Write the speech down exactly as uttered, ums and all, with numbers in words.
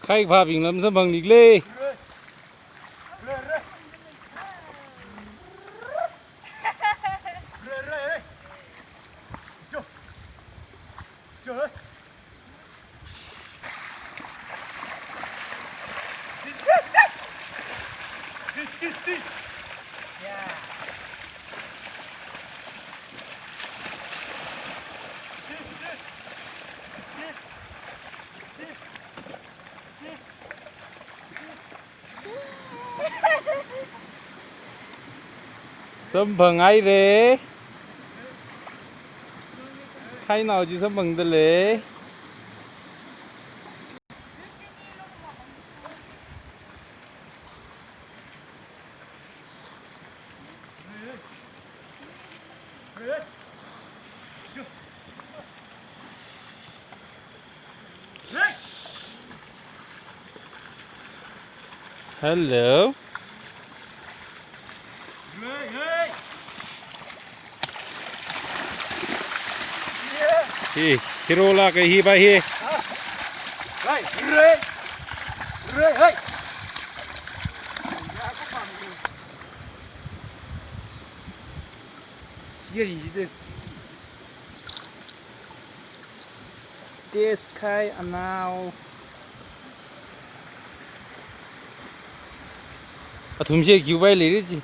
Khai phabing lam samphang nikle. Samphang haire. Khainao chi samphangda lei. Hello. Hi, hero la ka hi ba hi. Test khai anao. Athum she kiu bai lei ri chi.